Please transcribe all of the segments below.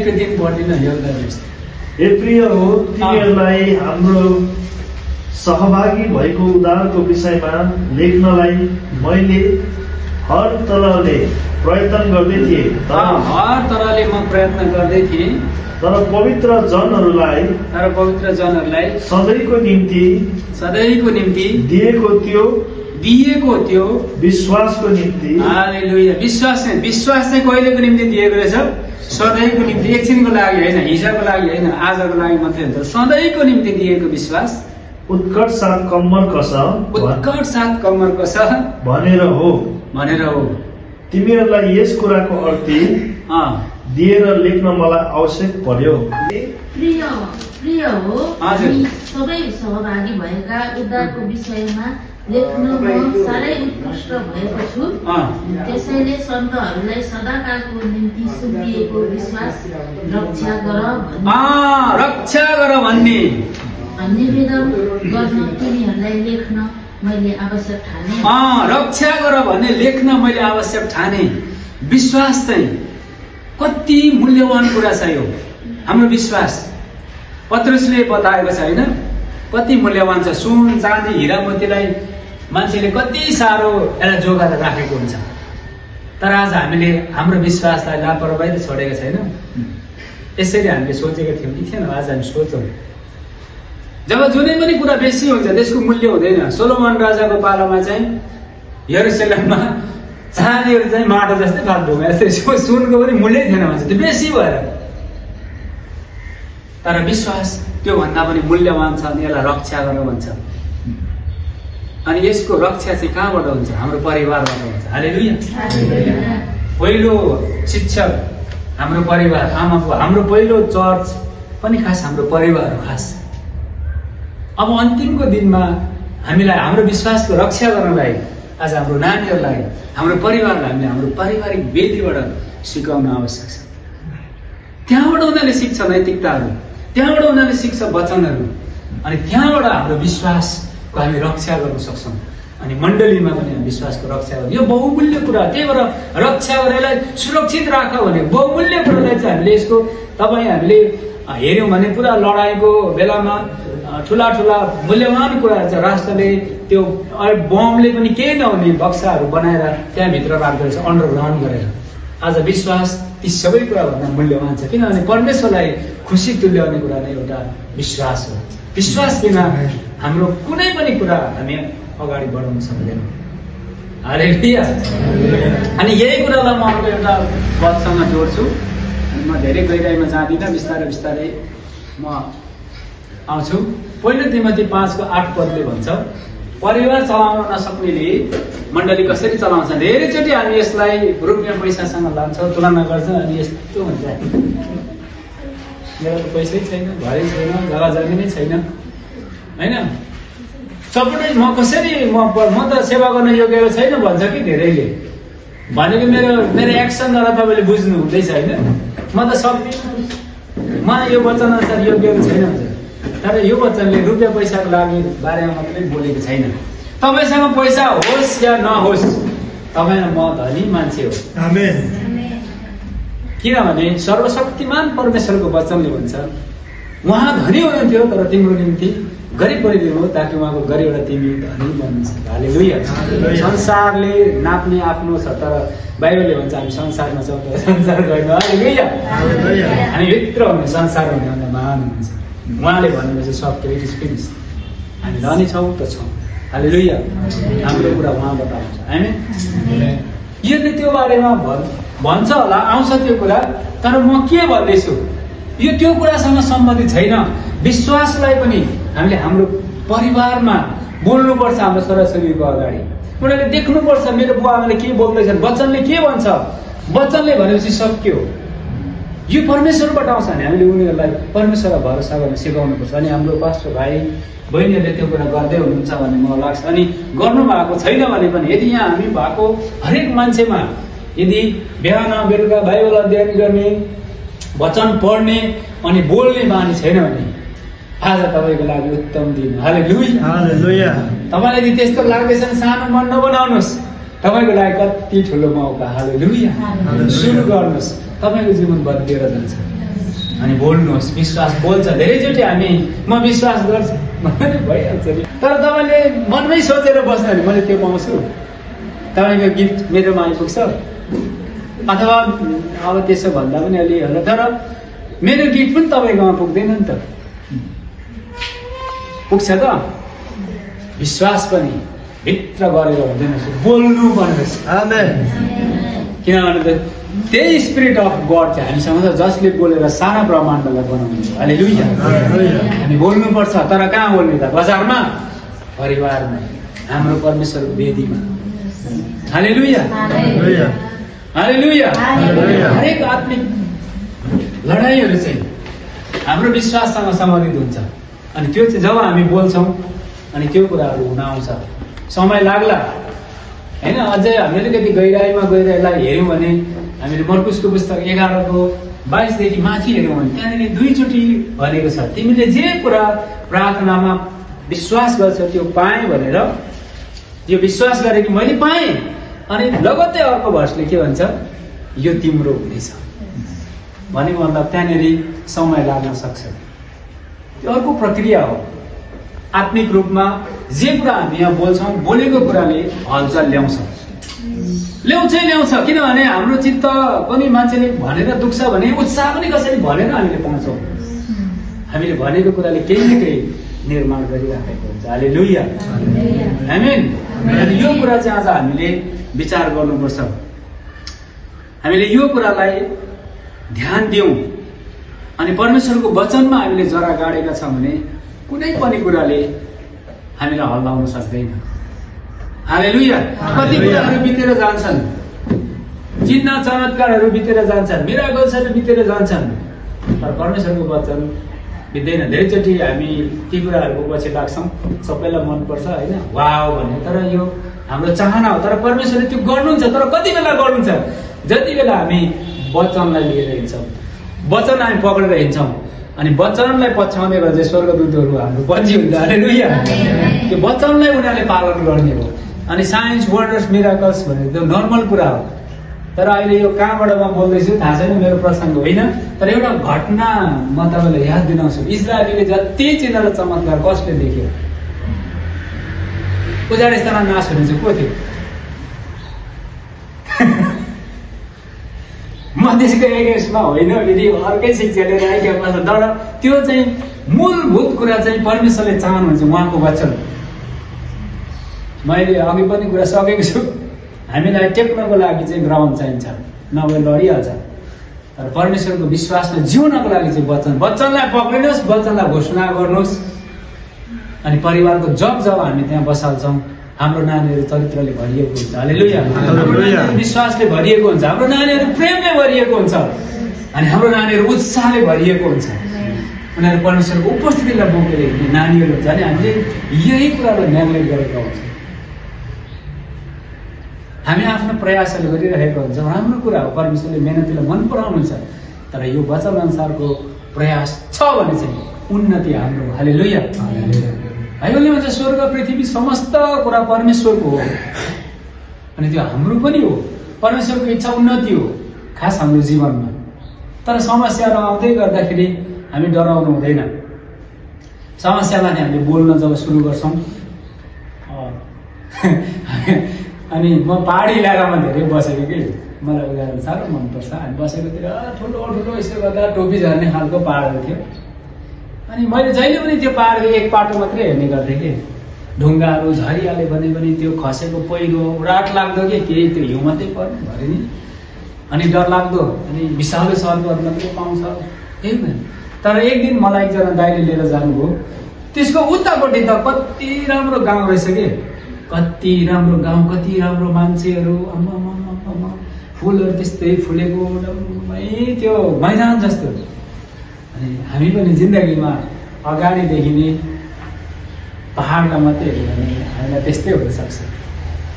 सधैँको दिन पर्दैन एउटा जस्तो। हे प्रिय हो, तिमीहरूलाई हाम्रो सहभागी भएको उद्धारको विषयमा लेख्नलाई मैले हर तरहले प्रयत्न गर्दै थिएँ, हर तरहले म प्रयत्न गर्दै थिएँ, तर पवित्र जनहरूलाई सधैँको निम्ति दिएको त्यो विश्वासको निम्ति। हालेलुया। विश्वास चाहिँ कहिलेको निम्ति दिएको रहेछ? सधैँको निम्ति, एकछिनको लागि होइन, हिजोको लागि होइन, आजको लागि मात्रै हुन्छ, सधैँको निम्ति दिएको विश्वास। उत्कट साथ कम्मर कस भनेर हो। तिमीहरूलाई यस कुराको अर्थी दिएर लेख्न मलाई आवश्यक पर्यो। प्रिय हो, हामी सबै सहभागी भएका उद्धारको विषयमा लेख्न म साह्रै उत्कृष्ट भएको छु। त्यसैले सन्तहरूलाई सदाकालको निम्ति सुम्पिएको विश्वास रक्षा गर भन्ने निवेदन गर्न तिमीहरूलाई लेख्न मैले आवश्यक ठाने। रक्षा गर भन्ने लेख्न मैले आवश्यक ठाने। विश्वास चाहिँ कति मूल्यवान कुरा छ यो हाम्रो विश्वास। पत्रुसले बताएको छ होइन, कति मूल्यवान छ। सुन चाँदी हिरा मोतीलाई मान्छेले कति साह्रो यसलाई जोगाएर राखेको हुन्छ, तर आज हामीले हाम्रो विश्वासलाई लापरवाही त छोडेको छैन। यसरी हामीले सोचेका थियौँ कि थिएन? आज हामी सोच्छौँ जब जुनै पनि कुरा बेसी हुन्छ त्यसको मूल्य हुँदैन। सोलोमन राजाको पालामा चाहिँ यरुशलेममा चाँदीहरू चाहिँ माटो जस्तै फाल्दो यस्तै, सुनको पनि मूल्य थिएन भन्छ, त्यो बेसी भएर। तर विश्वास त्योभन्दा पनि मूल्यवान छ अनि यसलाई रक्षा गर भन्छ। अनि यसको रक्षा चाहिँ कहाँबाट हुन्छ? हाम्रो परिवारबाट हुन्छ। हालेलुया। पहिलो शिक्षक हाम्रो परिवार, आमा बुवा, हाम्रो पहिलो चर्च पनि खास हाम्रो परिवार हो खास। अब अन्तिमको दिनमा हामीलाई हाम्रो विश्वासको रक्षा गर्नलाई आज हाम्रो नानीहरूलाई, हाम्रो परिवारलाई हामीले हाम्रो पारिवारिक वेदीबाट सिकाउन आवश्यक छ। त्यहाँबाट उनीहरूले सिक्छ नैतिकताहरू, त्यहाँबाट उनीहरूले सिक्छ वचनहरू, अनि त्यहाँबाट हाम्रो विश्वासको हामी रक्षा गर्न सक्छौँ। अनि मण्डलीमा पनि हामी विश्वासको रक्षा गर्नु, यो बहुमूल्य कुरा। त्यही भएर रक्षा गरेर सुरक्षित राख भने बहुमूल्य कुरालाई चाहिँ हामीले यसको हामीले हेऱ्यौँ भने पुरा लडाइँको बेलामा ठुला मूल्यवान कुराहरू चाहिँ राष्ट्रले त्यो बमले पनि केही नहुने बक्साहरू बनाएर त्यहाँभित्र राख्दो रहेछ अन्डरग्राउन्ड गरेर। आज विश्वास ती सबै कुराभन्दा मूल्यवान छ, किनभने परमेश्वरलाई खुसी तुल्याउने कुरा नै एउटा विश्वास हो। विश्वास बिना हाम्रो कुनै पनि कुरा हामी अगाडि बढाउन सक्दैनौँ। हालेलुया। अनि यही कुरालाई म अर्को एउटा पदसँग जोड्छु। म धेरै गहिराइमा जाँदिनँ, बिस्तारै म आउँछु। पहिलो तिमोथी 5:8 भन्छ, परिवार चलाउन नसक्नेले मण्डली कसरी चलाउँछ? धेरैचोटि हामी यसलाई रुपियाँ पैसासँग लान्छौँ, तुलना गर्छौँ, अनि यस्तो हुन्छ मेरो त पैसै छैन, घरै छैन, जग्गा जमिन नै छैन, होइन? सबै म कसरी म त सेवा गर्न योग्य छैन भन्छ कि धेरैले। भनेको मेरो एक्सनद्वारा तपाईँले बुझ्नु हुँदैछ होइन? म त सक्दिनँ, म यो वचन अनुसार योग्य छैन भन्छ। तर यो वचनले रुपियाँ पैसाको लागि बारेमा मात्रै बोलेको छैन। तपाईँसँग पैसा होस् या नहोस्, तपाईँ र म धनी मान्छे हो। आमेन। किनभने सर्वशक्तिमान परमेश्वरको वचनले भन्छ, उहाँ धनी हुनुहुन्थ्यो तर तिम्रो निम्ति गरिब परिदिनु हो ताकि उहाँको गरिबबाट तिमी धनी बन्छ। हालेलुया। संसारले नाप्ने आफ्नो छ, तर बाइबलले भन्छ हामी संसारमा छौँ तर संसार गएन। हालेलुया। हामी भित्र हुने संसार हुने भन्दा महान हुन्छ। उहाँले भन्नुहुन्छ सक्यो, इट इज फिनिश। हामी धनी छौँ त छौँ। हालेलुया। हाम्रो कुरा उहाँबाट आउँछ। आमेन। यसले त्यो बारेमा भन्छ होला, आउँछ त्यो कुरा, तर म के भन्दैछु यो त्यो कुरासँग सम्बन्धित छैन। विश्वासलाई पनि हामीले हाम्रो परिवारमा बोल्नुपर्छ। हाम्रो छोराछोरीको अगाडि उनीहरूले देख्नुपर्छ मेरो बुवा आमाले के बोल्दैछन्, वचनले के भन्छ। वचनले भनेपछि सक्यो। यो परमेश्वरबाट आउँछ भने हामीले उनीहरूलाई परमेश्वरलाई भरोसा गर्न सिकाउनुपर्छ। अनि हाम्रो पास्टर भाइ बहिनीहरूले त्यो कुरा गर्दै हुनुहुन्छ भन्ने मलाई लाग्छ। अनि गर्नु भएको छैन भने पनि यदि यहाँ हामी भएको हरेक मान्छेमा यदि बिहान बेलुका बाइबल अध्ययन गर्ने, वचन पढ्ने अनि बोल्ने बानी छैन भने आज तपाईँको लागि उत्तम दिन। हालेलुया। हालेलुया। तपाईँलाई यदि त्यस्तो लाग्दैछ सानो मन नबनाउनुहोस्, तपाईँको लागि कति ठुलो मौका। हालेलुया। सुरु गर्नुहोस्, तपाईँको जीवन बदलिएर जान्छ। अनि बोल्नुहोस्। विश्वास बोल्छ। धेरैचोटि हामी म विश्वास गर्छु भने भइहाल्छ नि, तर तपाईँले मनमै सोचेर बस्नु भने मैले त्यो पाउँछु, तपाईँको गिफ्ट मेरोमा आइपुग्छ। अथवा अब त्यसो भन्दा पनि अलि होला, तर मेरो गिफ्ट पनि तपाईँकोमा पुग्दैन नि त, पुग्छ त? विश्वास पनि भित्र गरेर हुँदैन, बोल्नु पर्ने रहेछ। किनभने त्यही स्पिरिट अफ गड चाहिँ हामीसँग छ, जसले बोलेर सारा ब्रह्माण्डलाई बनाउनुहुन्छ। हालेलुया। हामी बोल्नुपर्छ, तर कहाँ बोल्ने त? बजारमा, परिवारमा, हाम्रो परमेश्वरको वेदीमा। हालेलुया। हालेलुया। हरेक आत्मिक लडाइँहरू चाहिँ हाम्रो विश्वाससँग सम्बन्धित हुन्छ। अनि त्यो चाहिँ जब हामी बोल्छौँ अनि त्यो कुराहरू हुन आउँछ। समय लाग्ला होइन। अझै हामीले अलिकति गहिराइमा गएर यसलाई हेऱ्यौँ भने हामीले मर्कुसको पुस्तक 11:22 माथि हेऱ्यौँ भने त्यहाँनिर 2 चोटि भनेको छ, तिमीले जे कुरा प्रार्थनामा विश्वास गर्छ त्यो पाएँ भनेर। यो विश्वास गरे कि मैले पाएँ, अनि लगत्तै अर्को भर्सले के भन्छ? यो तिम्रो हुनेछ भनेको मतलब त्यहाँनिर समय लाग्न सक्छ। त्यो अर्को प्रक्रिया हो। आत्मिक रूपमा जे कुरा हामी यहाँ बोल्छौँ, बोलेको कुराले हलचल ल्याउँछ। किनभने हाम्रो चित्त पनि मान्छेले भनेर दुख्छ भने उत्साह पनि कसरी भनेर हामीले पाउँछौँ। हामीले भनेको कुराले केही न केही निर्माण गरिराखेको हुन्छ। हालेलुया। आमेन। यो कुरा चाहिँ आज हामीले विचार गर्नुपर्छ। हामीले यो कुरालाई ध्यान दिउँ अनि परमेश्वरको वचनमा हामीले जरा गाडेका छौँ भने कुनै पनि कुराले हामीलाई हल्लाउन सक्दैन। हालेलुया। कति कुराहरू बितेर जान्छन्, चिन्ह चमत्कारहरू बितेर जान्छन्, मिराकल्सहरू बितेर जान्छन्, तर परमेश्वरको वचन बित्दैन। धेरैचोटि हामी ती कुराहरूको पछि लाग्छौँ, सबैलाई मनपर्छ होइन, वाव भन्ने, तर यो हाम्रो चाहना हो। तर परमेश्वरले त्यो गर्नुहुन्छ, तर कति बेला गर्नुहुन्छ? जति बेला हामी वचनलाई लिएर हिँड्छौँ, वचन हामी पक्रेर हिँड्छौँ, अनि वचनलाई पछ्याउने गर्दै स्वर्गदूतहरू हाम्रो पछि हुन्छ। हालेलुया। त्यो वचनलाई उनीहरूले पालन गर्ने हो। अनि साइन्स, वन्डर्स, मिराकल्स भनेको त्यो नर्मल कुरा हो। तर अहिले यो कहाँबाट म बोल्दैछु थाहा छैन, मेरो प्रसङ्ग होइन, तर एउटा घटना म तपाईँलाई याद दिलाउँछु। इजरायलीले जति चिन्ह र चमत्कार कसले देख्यो? 40 जना नाश हुने चाहिँ को थियो? मधेसको एगेन्स्टमा होइन, यदि अर्कै शिक्षा लिएर आइसकेको छ, तर त्यो चाहिँ मूलभूत कुरा चाहिँ परमेश्वरले चाहनुहुन्छ, उहाँको वचन। मैले अघि पनि कुरा सकेको छु, हामीलाई टेक्नको लागि चाहिँ ग्राउन्ड चाहिन्छ, नभए लडिहाल्छ। तर परमेश्वरको विश्वासमा जिउनको लागि चाहिँ वचनलाई पक्रिनुहोस्, वचनलाई घोषणा गर्नुहोस्। अनि परिवारको जब हामी त्यहाँ बसाल्छौँ, हाम्रो नानीहरू चरित्रले भरिएको हुन्छ। हालेलुया। विश्वासले भरिएको हुन्छ, हाम्रो नानीहरू प्रेमले भरिएको हुन्छ, अनि हाम्रो नानीहरू उत्साहले भरिएको हुन्छ। उनीहरू परमेश्वरको उपस्थितिलाई बोकेर हिँड्ने नानीहरू हुन्छ। अनि हामीले यही कुरालाई नेग्लेक्ट गरेका हुन्छौँ। हामी आफ्नो प्रयासहरू गरिरहेको हुन्छौँ, राम्रो कुरा हो, परमेश्वरले मेहनतीलाई मन पराउनुहुन्छ, तर यो वचन अनुसारको प्रयास छ भने चाहिँ उन्नति हाम्रो। हालेलुया। बाइबलले भन्छ स्वर्ग पृथ्वी समस्त कुरा परमेश्वरको हो, अनि त्यो हाम्रो पनि हो। परमेश्वरको इच्छा उन्नति हो खास हाम्रो जीवनमा। तर समस्याहरू आउँदै गर्दाखेरि हामी डराउनु हुँदैन। समस्यामाथि हामीले बोल्न जब सुरु गर्छौँ, अनि म पहाडी इलाकामा धेरै बसेको कि मलाई उदाहरण साह्रो मनपर्छ। हामी बसेकोतिर ठुलो ठुलो यसो गर्दा टोपी झर्ने खालको पहाडहरू थियो। अनि मैले जहिले पनि त्यो पहाडको एक पाटो मात्रै हेर्ने गर्थेँ कि ढुङ्गाहरू झरिहाल्यो भने पनि त्यो खसेको पहिरो राट लाग्दो कि केही त्यो हिउँ मात्रै पर्ने भरे नि, अनि डर लाग्दो, अनि विशाल सर्पहरू मात्रै पाउँछ केही पनि। तर एक दिन मलाई एकजना दाइले लिएर जानुभयो, त्यसको उतापट्टि त कति राम्रो गाउँ रहेछ कि, कति राम्रो गाउँ, कति राम्रो मान्छेहरू, आम्मा फुलहरू त्यस्तै फुलेको डम्मै त्यो मैदान जस्तो। अनि हामी पनि जिन्दगीमा अगाडि देखिने पहाडलाई मात्रै हेऱ्यौँ भने हामीलाई त्यस्तै हुनसक्छ।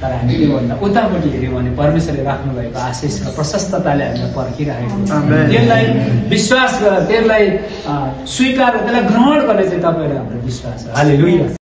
तर हामी त्योभन्दा उतापट्टि हेऱ्यौँ भने परमेश्वरले राख्नुभएको आशिष र प्रशस्तताले हामीलाई पर्खिरहेको छ। त्यसलाई विश्वास गरेर, त्यसलाई स्वीकार, त्यसलाई ग्रहण गर्ने चाहिँ तपाईँ र हाम्रो विश्वास हो। हालेलुया।